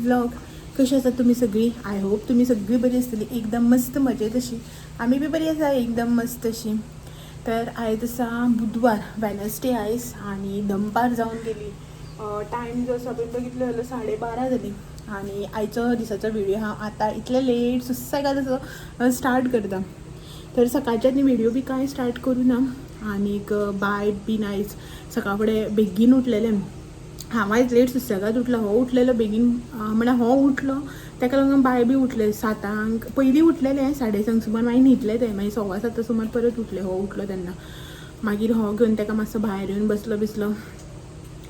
Vlog. कशी आसात तुमी सगळी? I hope तुमी सगळी बरी आसतली, एकदम मस्त मजेत अशी. आमी बी बरी आसा, एकदम मस्त अशी. तर आयज आसा बुधवार, वेनसडे आयज आनी दनपार जावन गेली. टायम जो आसा पळय तो कितलो जालो, 12:30 जाली. आनी आयचो दिसाचो व्हिडिओ हांव आतां इतले लेट सुसेगाद असो स्टार्ट करता. तर सकाळच्या न्ही व्हिडिओ बी कांय स्टार्ट करूं ना. आनीक बाय बीन आयज सकाळ फुडें बेगीन उठलेलें. हांव आयज लेट सुसेगाद उठलो, हो उठलेलो बेगीन, म्हळ्यार हो उठलो ताका लागून बाय बी उठलें 7 पयलीं उठलेलें, 6:30 सुमार. मागीर न्हिदलें तें, मागीर 7:15 सुमार परत उठलें, हो उठलो तेन्ना. मागीर हो घेवन ताका मातसो भायर येवन बसलो बिसलो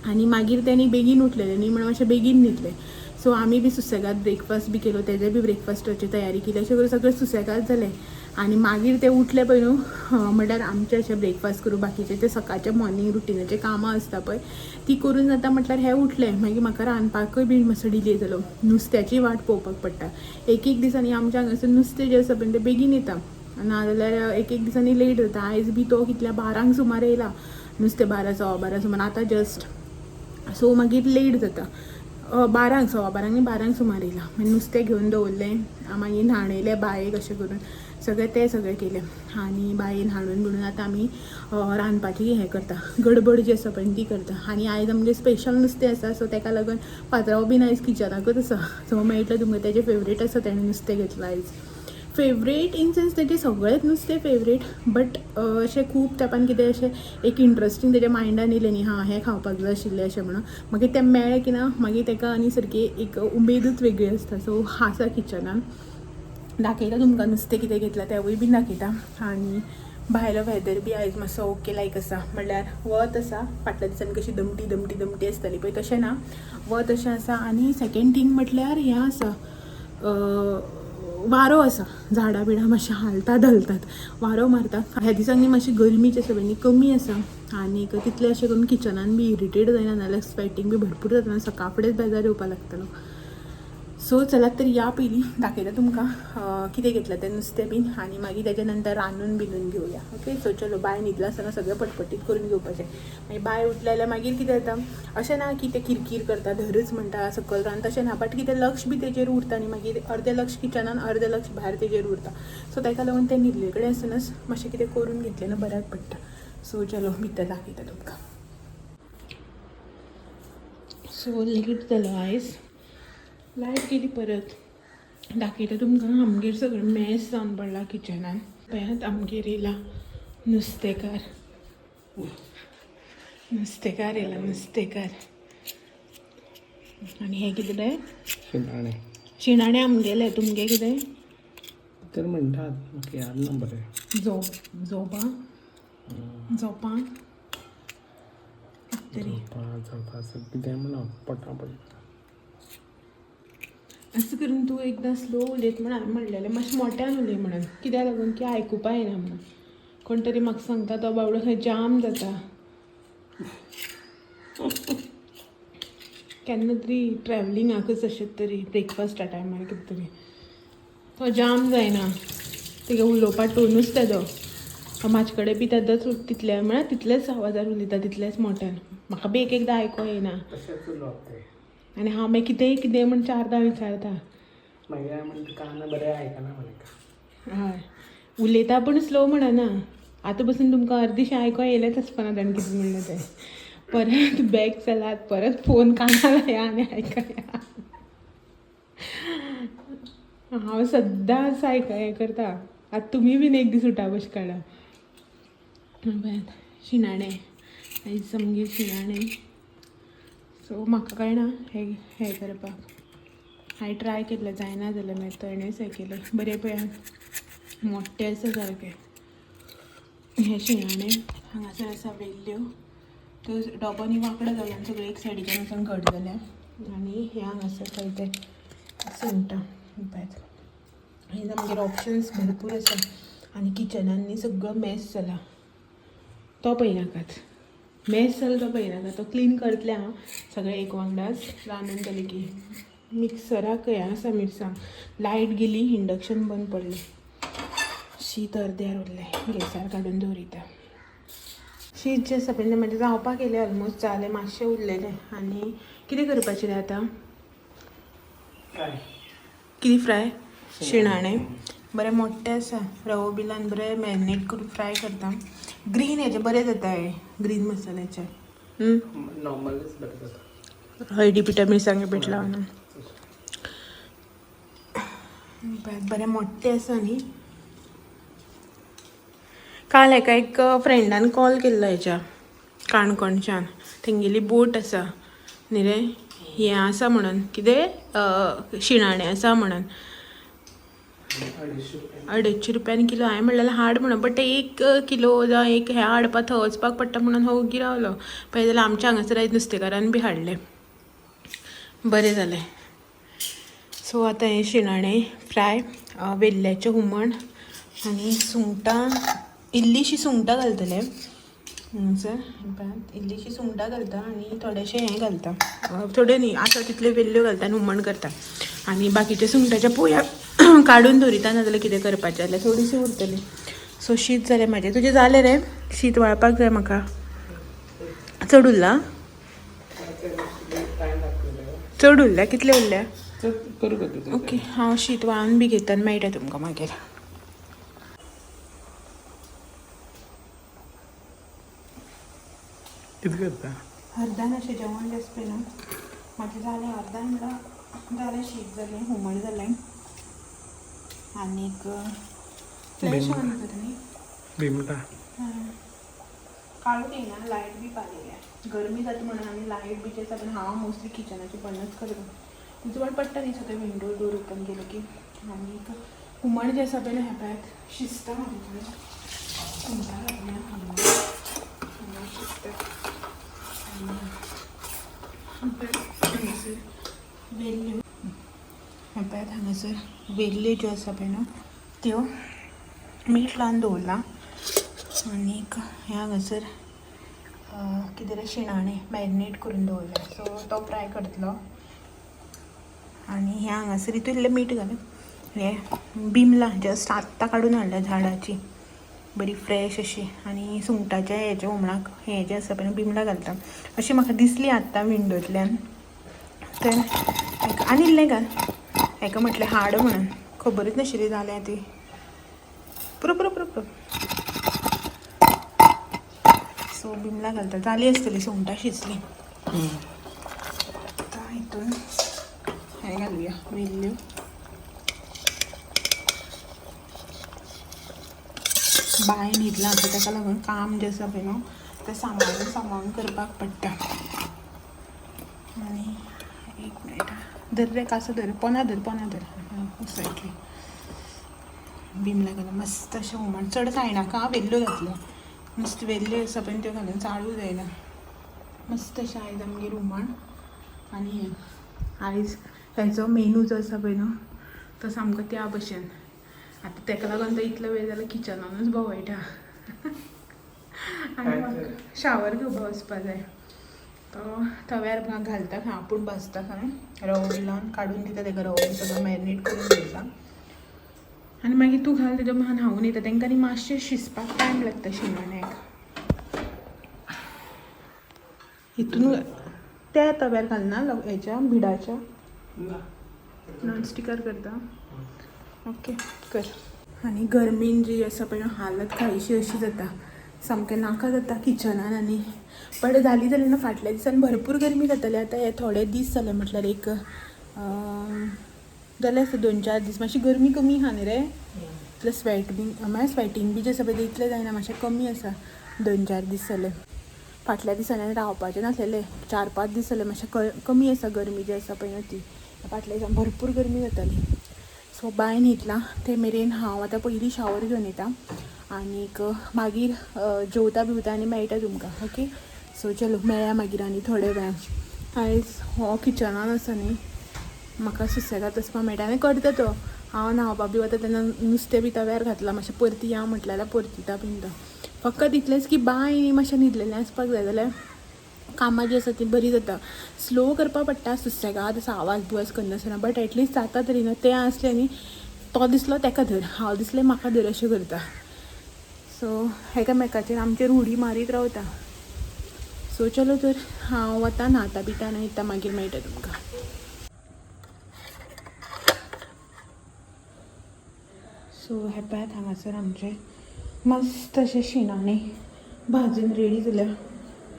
आनी मागीर तेणी बेगीन उठलेलें न्ही म्हणून मातशें बेगीन न्हिदलें. सो आमी बी सुसेगाद ब्रेकफास्ट बी केलो, तेजे बी ब्रेकफास्टाची तयारी केली, अशें करून सगळें सुसेगाद जालें. आनी मागीर ते उठले पळय न्हू, म्हणल्यार आमचें अशें ब्रेकफास्ट करूं, बाकीचे ते सकाळचे मॉर्निंग रुटिनाचे कामां आसता पळय ती करून जाता म्हटल्यार हे उठले. मागीर म्हाका रांदपाकय बी मातसो डिले जालो. नुस्त्याची वाट पळोवपाक पडटा. एक एक दिसांनी आमच्या हांगासर नुस्तें जें आसा पळय तें बेगीन येता, नाजाल्यार एक एक दिसांनी लेट जाता. आयज बी तो कितल्या 12 सुमार येयला नुस्तें, 12 12:15 सुमार आतां जस्ट. सो मागीर लेट जाता. 12 , 12:15 न्ही, 12 सुमार येयला. मागीर नुस्तें घेवन दवरलें, मागीर न्हाणयलें बायेक, अशें करून सगळें तें सगळें केलें. आनी बायेन हाडून बिडून आतां आमी रांदपाची हें करता, गडबड जी आसा पळय ती करता. आनी आयज आमगेर स्पेशल नुस्तें आसा, सो ताका लागून पात्रांव बीन आयज किचनाकूच आसा. सो मेळटलें तुमकां, तेजें फेवरेट आसा, तेणें नुस्तें घेतलां आयज. फेवरेट इन सेन्स तेजें सगळेंच नुस्तें फेवरेट, बट अशें खूब तेंपान कितें अशें एक इंट्रस्टींग तेज्या मायंडान येयलें न्ही, हां हें खावपाक जाय आशिल्लें अशें म्हणून मागीर तें मेळ्ळें की ना, मागीर ताका आनी सारकी एक उमेदूच वेगळी आसता. सो आसा किचनान, दाखयता तुमकां नुस्तें कितें घेतलां तेंवूय बीन दाखयता. आनी भायलो वेदर बी आयज मातसो ओके लायक आसा, म्हणल्यार वत आसा. फाटल्या दिसांनी कशी दमटी दमटी दमटी आसताली पळय तशें ना, वत अशें आसा. आनी सेकेंड थींग म्हटल्यार हें आसा, वारो आसा, झाडां बिडां मातशें हालता धलतात, वारो मारता. ह्या दिसांनी मातशी गरमी जी आसा पळय न्ही कमी आसा आनीक तितलें अशें करून किचनान बी इरिटेट जायना, नाजाल्यार स्वेटींग बी भरपूर जाता, सकाळ फुडेंच बेजार येवपाक लागतलो. सो चलात तर या, पयलीं दाखयता तुमकां कितें घेतलां तें नुस्तें बीन आनी मागीर तेच्या नंतर रांदून बिनून घेवया. ओके, सो चलो, बाय न्हिदला आसतना सगळें पटपटीत करून घेवपाचें. मागीर बाय उठलें जाल्यार मागीर कितें जाता, अशें ना की तें किरकीर करता, धरच म्हणटा सकयल रांद, तशें ना, बट कितें लक्ष बी तेजेर उरता न्ही. मागीर अर्दें लक्ष किचनान, अर्दें लक्ष भायर तेजेर उरता. सो ताका लागून तें न्हिदले कडेन आसतनाच मातशें कितें करून घेतलें ना बऱ्याक पडटा. सो चलो, भितर दाखयता तुमकां. सो लेट जालो आयज, लायट गेली परत. दाखयता तुमकां, आमगेर सगळें मेस जावन पडला किचनान. पळयात, आमगेर येयला नुस्तेकार, नुस्तेकार येयला नुस्तेकार. आनी हें कितें रे? शिणाणे. शिणाणे आमगेले, तुमगे कितें? तर म्हणटात, म्हाका याद ना बरें. जोबा, जोपां तरी. झोपा झोपा कितें म्हणा पोटा पडटा. असं करून तूं एकदां स्लो उलयत म्हण हांवें म्हणलेलें, मातशें मोट्यान उलय म्हणून. कित्याक लागून की आयकुपा येना म्हणून. कोण तरी म्हाका सांगता, तो बाबडो खंय जाम जाता. केन्ना तरी ट्रॅवलिंगाकच अशें तरी ब्रेकफास्टा टायमार कितें तरी तो जाम जायना, तेगे उलोवपा टोनूच तेजो. म्हाजे कडेन बी तेदोच तितले, म्हळ्यार तितलेच आवाजार उलयता, तितलेच मोट्यान. म्हाका बी एक एकदां आयको येना. तशेंच उलोवप तें. आनी हांव मागीर कितेंय कितें म्हण चारदां विचारता. मागीर हांव म्हणटा, कान बरें आयकना म्हणे. हय, उलयता पूण स्लो म्हणना. आतां पसून तुमकां अर्दीशें आयको येयलेंच आसपाना ताणें कितें म्हणलें तें. परत बॅक चलात, परत फोन कानार लाया आनी आयकया. हांव सद्दां असो आयक हें करता. आतां तुमी बीन एक दीस उठाबश काडा. पळयात, शिणाणे आयज आमगेर शिणाणे. सो म्हाका कळना हें हें करपाक. हांवें ट्राय केल्लें, जायना जालें. मागीर तेणेच हें केलें बरें. पळयात, मोठें आसा सारकें हें शिणाणें. हांगासर आसा वेल्ल्यो. त्यो डोबो न्ही वांकडो जालो आनी सगळें एक सायडीच्यान वचून घट जाल्या. आनी हें हांगासर पळय तें सुंगटां. पळयात, आनी आमगेर ऑप्शन्स भरपूर आसा. आनी किचनान न्ही सगळो मेस जाला तो पळयनाकात, मेस जालो तो पळयनाका, तो क्लीन करतलें हांव सगळें एक वांगडाच रांदून जालें की. मिक्सराक हें आसा मिरसांग. लायट गेली, इंडक्शन बंद पडलें, शीत अर्द्यार उरलें, गॅसार काडून दवरिता. शीत जें आसा पळय म्हणजे जावपाक येयलें, ऑलमोस्ट जालें, मातशें उरलेलें. आनी कितें करपाचें रे आतां? फ्राय. कितें फ्राय? शिणाणे बरें मोट्टें आसा, रवो बिलान बरें मॅरिनेट करून फ्राय करता. ग्रीन हेजे बरें जाता हे, ग्रीन मसाल्याचे. नॉर्मलच बरें जाता. हळदी पिठा मिरसांगे पीठ लावन बरें मोट्टें आसा न्ही. काल हेका एक फ्रेंडान कॉल केल्लो हेच्या काणकोणच्यान, तेंगेली बोट आसा न्ही रे, हें आसा म्हणून कितें शिणाणें आसा म्हणून. 250 रुपया. 250 रुपयान किलो. हांवें म्हणलें हाड म्हणून, बट ते 1 किलो जावं एक हें हाडपा थंय वचपाक पडटा म्हणून हो ओगी रावलो. पळय जाल्यार आमच्या हांगासर आयज नुस्तेकारान बी हाडलें, बरें जालें. सो आतां हें शिणाणें फ्राय, वेल्ल्याचें हुमण आनी सुंगटां, इल्लीशीं सुंगटां घालतले हांगासर. इल्लीशीं सुंगटां घालता आनी थोडेशें हें घालता, थोडे न्ही आसा तितल्यो वेल्ल्यो घालता आनी हुमण करता. आनी बाकीच्या सुंगटाच्या पोया काडून दवरिता, नाजाल्यार कितें करपाचें जाल्यार थोडीशी उरतली. सो शीत जालें म्हाजें. तुजें जालें रे? शीत वाळपाक जाय म्हाका. चड उरला? टायम लागतलो. चड उरल्या? कितले उरल्या? करू का? ओके, हांव शीत वाळून बी घेता आनी मेळटा तुमकां मागीर. कितें करता? अर्दान अशें जेवण जास्त पळय न्हू म्हाजें जालें. अर्दान म्हणल्यार जालें, शीत जालें, हुमण जालें आनीक फ्लॅश ऑन कर न्ही. बिमला. काळोख येयना, लायट बी पालयल्या. गरमी जाता म्हणून आमी लायट बी जे आसा पण हांव मोस्टली किचनाची बंदच करता. उजवाड पडटा न्ही सगळे विंडो डोर ओपन केले की. आनीक हुमण जें आसा पळय न्हू, हें पळयात शिजता म्हाजें. सुंगटां घातल्या, हुमण हुमण शिजता. आनी हांगासर वेल्ल्यो, हें पळयात हांगासर वेल्ल्यो ज्यो आसा पळय न्हू त्यो मीठ लावन दवरलां. आनीक हें हांगासर कितें रे, शिणाणें मॅरिनेट करून दवरलें, सो तो फ्राय करतलो. आनी हें हांगासर हितून इल्लें मीठ घालून हें बिमलां जस्ट आत्तां काडून हाडल्या झाडाची, बरी फ्रेश अशी. आनी सुंगटाच्या हेच्या हुमणाक हें जें आसा पळय बिमलां घालता अशी म्हाका दिसली आत्तां विंडोंतल्यान. तर हेका आनी इल्लें घाल. हेका म्हटलें हाड म्हणून, खबरूच नाशिल्ली जाल्या ती. पुरो पुरो पुरो पुरो. सो बिमलां घालता, जाली आसतली सुंगटां शिजली. आतां हितून हें घालुया वेल्ल्यो. बाय न्हिदलां आसा, ताका लागून काम जें आसा पळय न्हू तें सांबाळून सांबाळून करपाक पडटा. आनी एक मिनट धर रे, कासो धर, पोना धर, पोना धर सायडली. बिमलां घालून मस्त अशें हुमण, चड कांय नाका, वेल्ल्यो घातल्यो, नुस्तें वेल्ल्यो आसा पळय त्यो घालून चाळू जायना. मस्त अशें आयज आमगेर हुमण. आनी हें आयज हेजो मेनू जो आसा पळय न्हू तो सामको त्या भशेन. आतां तेका लागून तो इतलो वेळ जाल्यार किचनानूच भोंवयटा आनी म्हाका शावर घेवपाक वचपा जाय. तो तव्यार घालता खंय, आपूण भाजता खंय, रवो बी लावन काडून दिता तेका, रवो बी सगळो मॅरिनेट करून दवरता. आनी मागीर तूं घाल तेज्या म्हाका न्हांवून येता. तेंकां न्ही मातशें शिजपाक टायम लागता शिणाण्याक. हितून त्या तव्यार घालना हेच्या भिडाच्या नॉनस्टिकार करता. ओके कर. आनी गरमीन जी आसा पळय हालत काळीशी अशी जाता, सामकें नाका जाता किचनान. आनी बट जाली जाल्यार न्हू फाटल्या दिसान भरपूर गरमी जाताली. आतां हे थोडे दीस जाले म्हटल्यार एक जाले आसता 2-4 दीस मातशी गरमी कमी आहा न्ही रे. इतलें स्वेट बी म्हळ्यार स्वेटींग बी जें आसा पळय तें इतलें जायना, मातशें कमी आसा 2-4 दीस जाले. फाटल्या दिसांनी रावपाचें नासलेलें, 4-5 दीस जाले मातशें कमी आसा गरमी जी आसा पळय न्हू ती. फाटल्या दिसान भरपूर गरमी जाताली. सो बाय न्हिदलां ते मेरेन हांव आतां पयलीं शावर घेवन येता आनीक मागीर जेवता बिवता आनी मेळटा तुमकां. ओके सो चलो मेळया मागीर आनी थोडे वेळान. आयज हो किचनान आसा न्ही, म्हाका सुसेगाद वचपाक मेळटा आनी करता तो. हांव न्हांवपा बी वता तेन्ना नुस्तें बी तव्यार घातलां, मातशें परती या म्हटलें जाल्यार परतिता बीन तो. फकत इतलेंच की बाय न्ही मातशें न्हिदलेलें आसपाक जाय जाल्यार कामां जीं आसा तीं बरीं जाता. स्लो करपाक पडटा, सुसेगाद असो आवाज बिवाज करनासतना, बट एटलिस्ट जाता तरी न्हू. तें आसलें न्ही, तो दिसलो तेका धर, हांव दिसलें म्हाका धर अशें करता. सो एकामेकाचेर आमचेर उडी मारीत रावता. सो चलो तर हांव वता न्हाता बिता आनी येता, मागीर मेळटा तुमकां. सो हे पळयात हांगासर आमचें मस्त अशें शिणाणें भाजून रेडी जाल्या.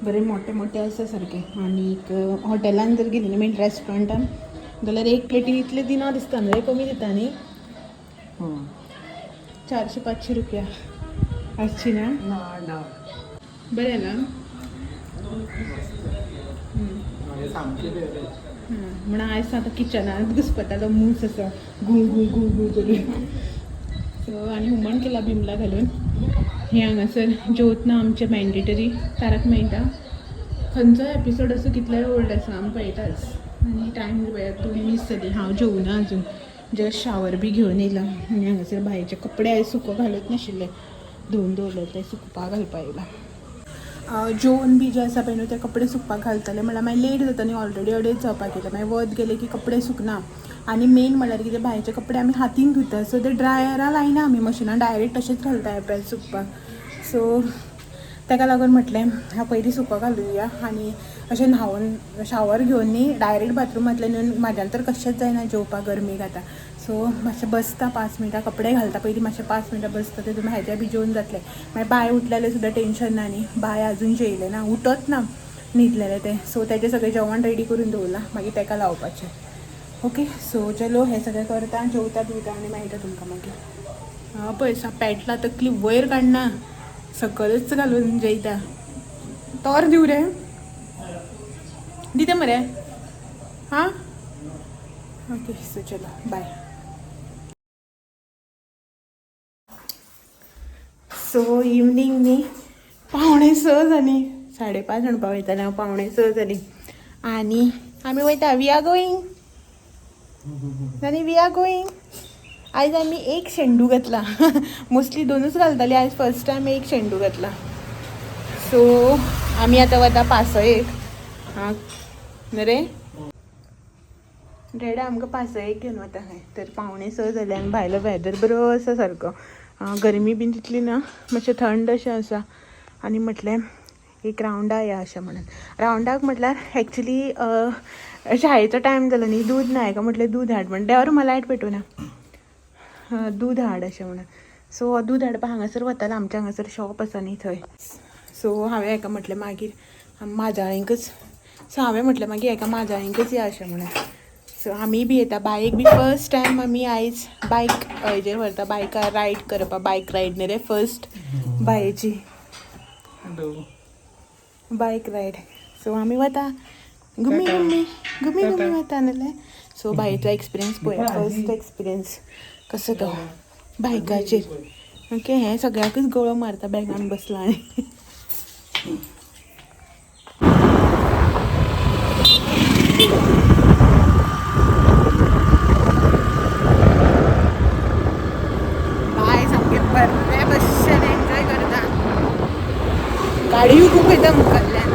बरे मोठे मोठे आसा सारके. आनीक हॉटेलान जर गेली न्ही, मेन रेस्टॉरंटान जाल्यार एक प्लेटीन इतले दिना दिसता न्ही, कमी दिता न्ही, 400-500 रुपया आसची ना. ना. बरें ना. सामकें फेवरेट. म्हणून आयज आतां किचनांत घुसपता तो मूस आसा, गू गू गू गू करून. सो आनी हुमण केला बिमला घालून. हें हांगासर जेवतना आमचें मॅन्डेटरी तारक मेहता खंयचोय एपिसोड असो कितलोय ओल्ड आसा आमी पळयताच. आनी टायम पळयात 2 मिस जाली. हांव जेवना अजून, जस्ट शावर बी घेवन येयला. आनी हांगासर भायचे कपडे आयज सुको घालत नाशिल्ले, धुवन दवरले ते सुकपाक घालपा येयला. जेवन बी जे आसा पळय न्हू ते कपडे सुकपाक घालतले म्हणल्यार मागीर लेट जाता न्ही, ऑलरेडी 2.5 जावपाक येयला. मागीर वत गेलें की कपडे सुकना. आनी मेन म्हणल्यार कितें, भायचे कपडे आमी हातीन धुता, सो ते ड्रायरा लायना आमी, मशिनान डायरेक्ट तशेंच घालता एप्यार सुकपाक. सो ताका लागून म्हटलें हांव पयलीं सुको घालुया. आनी अशें न्हांवन शावर घेवन न्ही डायरेक्ट बाथरुमांतल्यान येवन म्हाज्यान तर कशेंच जायना जेवपाक, गरमेक आतां. सो मातशें बसता 5 मिनटां, कपडे घालता पयलीं, मातशें 5 मिनटां बसता, तेतून म्हाज्या बी जेवन जातलें. मागीर बाय उठलें जाल्यार सुद्दां टेंशन ना न्ही, बाय अजून जेयलें ना, उठत ना, न्हिदलेलें तें. सो तेजें सगळें जेवण रेडी करून दवरलां, मागीर तेका लावपाचें. ओके, सो चलो हें सगळें करता, जेवता बिवता आनी मेळटा तुमकां मागीर. पळय पेटला तकली वयर काडना, सकलच घालून जेयता. तोर दिवं रे, दिता मरे. हां ओके, सो चलो बाय. सो इवनींग न्ही 5:45 जाली, 5:30 म्हणपा वयतालें हांव, 5:45 जाली. आनी आमी वयता, we are going आनी we are going. आयज आमी एक शेंडू घातला, मोस्टली 2च घालताली, आयज फर्स्ट टायम एक शेंडू घातला. सो आमी आतां वता पासयेक. हां रे डॅडा आमकां पासयेक घेवन वता खंय. तर 5:45 जाले आनी भायलो वेदर बरो आसा सारको, गरमी बीन तितली ना, मातशें थंड अशें आसा. आनी म्हटलें एक रावंडा या अशें म्हणून. रावंडाक म्हटल्यार एक्चुली शाळेचो टायम जालो न्ही, दूद ना हाका म्हटलें दूद हाड म्हण, देवर म्हाका लायट पेटोवना, दूद हाड अशें म्हणून. सो दूद हाडपाक हांगासर वतालो, आमच्या हांगासर शॉप आसा न्ही थंय. सो हांवें हाका म्हटलें मागीर माजाळेंकच, सो हांवें म्हटलें मागीर हाका माजाळेंकच या अशें म्हणून. सो आमी बी येता बायक बी फर्स्ट टायम आमी आयज बायक हेजेर व्हरता, बायकार रायड करपाक, बायक रायड न्ही रे, फर्स्ट बायेची बायक रायड. सो आमी वता घुमी घुमी घुमी घुमी वता नाल्यार. सो बायेचो एक्सपिरियन्स पळय, फर्स्ट एक्सपिरियन्स कसो तो बायकाचेर. ओके, हें सगळ्याकूच गळो मारता बॅगान बसला. आनी बाय सामकें बरें भशेन एन्जॉय करता, गाडयूय खूब येता मुखाल्ल्यान,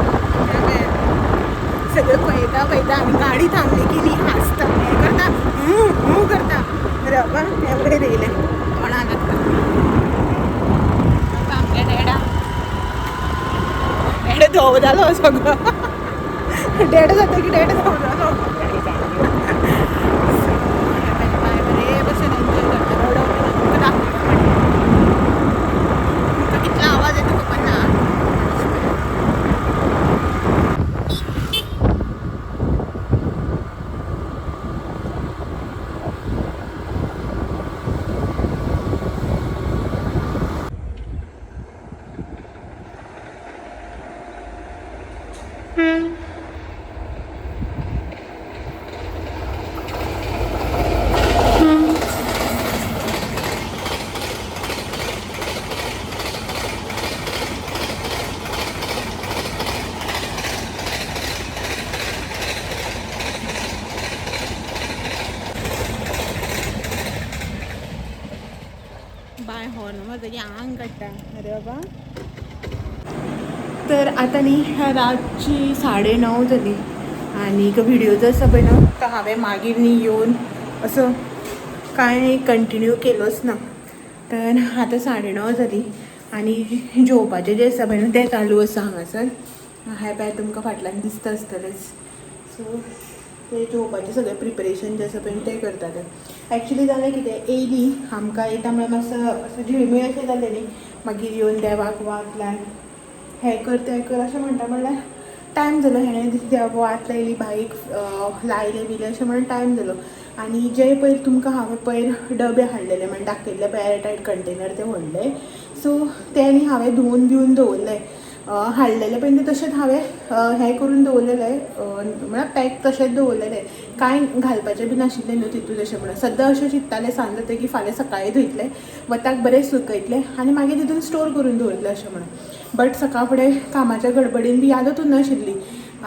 सगळें पळयता पळयता. आनी गाडी थांबली की न्ही हांसता, हें करता, हूं करता. अरे बाबा हें वयर येयलें तोंडा लागता. आमगे डॅडा, डॅडा धवो जालो सगळो, डॅडा जाता की डॅडा धवो जालो. बाय बरे भशेन एन्जॉय करता. रोड दाखयता तुमकां कितलो आवाज येता खबर ना. बाय हॉर्न म्हजो आंग काडटा. अरे बाबा. तर आतां न्ही रातची 9:30 जाली आनी व्हिडिओ जो आसा पळय न्हू तो हांवें मागीर न्ही येवन असो कांय कंटिन्यू केलोच ना. तर आतां 9:30 जाली आनी जेवपाचें जें आसा पळय न्हू तें चालू आसा हांगासर. हें पळय तुमकां फाटल्यान दिसता आसतलेंच. सो ते जेवपाचें सगळें प्रिपरेशन जें आसा पळय तें करताले. एक्चुली जालें कितें, येयली आमकां येता म्हळ्यार मातसो असो झिळमीळ अशें जालें न्ही. मागीर येवन देवाक वात लाय, हें कर तें कर अशें म्हणटा म्हणल्यार टायम जालो. हेणें देवाक वात लायली, बाईक लायलें बिलें अशें म्हणून टायम जालो. आनी जे पयर तुमकां हांवें पयर डबे हाडलेले म्हण दाखयल्ले पळय एअरटायट कंटेनर ते व्हडले, सो ते आनी हांवें धुवन बिवन दवरले. हाडलेले पळय ते तशेंच हांवें हें करून दवरलेले, म्हळ्यार पॅक तशेंच दवरलेले, कांय घालपाचें बी नाशिल्लें न्हू तितून अशें म्हणून. सद्दां अशें चिंत्तालें सांज जातकीर फाल्यां सकाळीं धुयतलें, वताक बरें सुकयतलें आनी मागीर तितून स्टोर करून दवरतलें अशें म्हणून. बट सकाळ फुडें कामाच्या गडबडीन बी यादच उरनाशिल्ली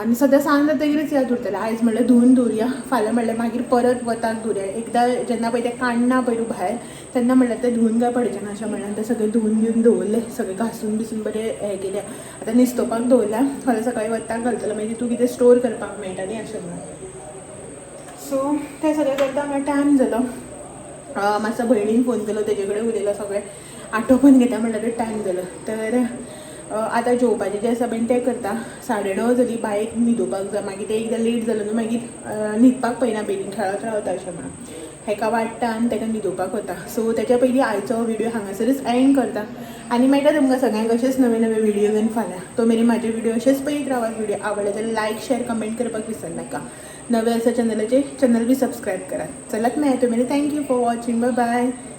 आनी सद्दां सांज जातकीरच याद उरतालें. आयज म्हणलें धुवन दवरुया, फाल्यां म्हणलें मागीर परत वताक दवरुया. एकदां जेन्ना पळय तें काडना पयलू भायर तेन्ना म्हणल्यार तें धुवन काय पडचें ना अशें म्हणल्यार तें सगळें धुवन बिवन दवरलें, सगळें घासून बिसून बरें हें केलें. आतां निस्तोवपाक दवरल्या, फाल्यां सकाळीं वताक घालतलो, मागीर तितून कितें स्टोर करपाक मेळटा न्ही अशें म्हणून. सो तें सगळें करता म्हळ्यार टायम जालो. मातसो भयणीन फोन केलो, तेजे कडेन उलयलो, सगळें आटोपून घेता म्हणल्यार टायम जालो. तर आतां जेवपाचें जें आसा पळय तें करता. 9:30 जाली, बायक न्हिदोवपाक जाय. मागीर तें एकदां लेट जालें न्हू मागीर न्हिदपाक पळयना, बेगीन खेळत रावता अशें म्हणून. हेका वाडटा आनी तेका न्हिदोवपाक वता. सो तेच्या पयलीं आयचो व्हिडियो हांगासरच एंड करता आनी मेळटा तुमकां सगळ्यांक अशेंच नवे नवे व्हिडियो घेवन फाल्यां. तो मेरेन म्हाजे व्हिडियो अशेंच पळयत रावात. व्हिडियो आवडले जाल्यार लायक शेअर कमेंट करपाक विसरनाका. नवे आसा चॅनलाचेर चॅनल बी सबस्क्रायब करात. चलात मेळटा तो मेरेन. Thank you for watching. Bye bye.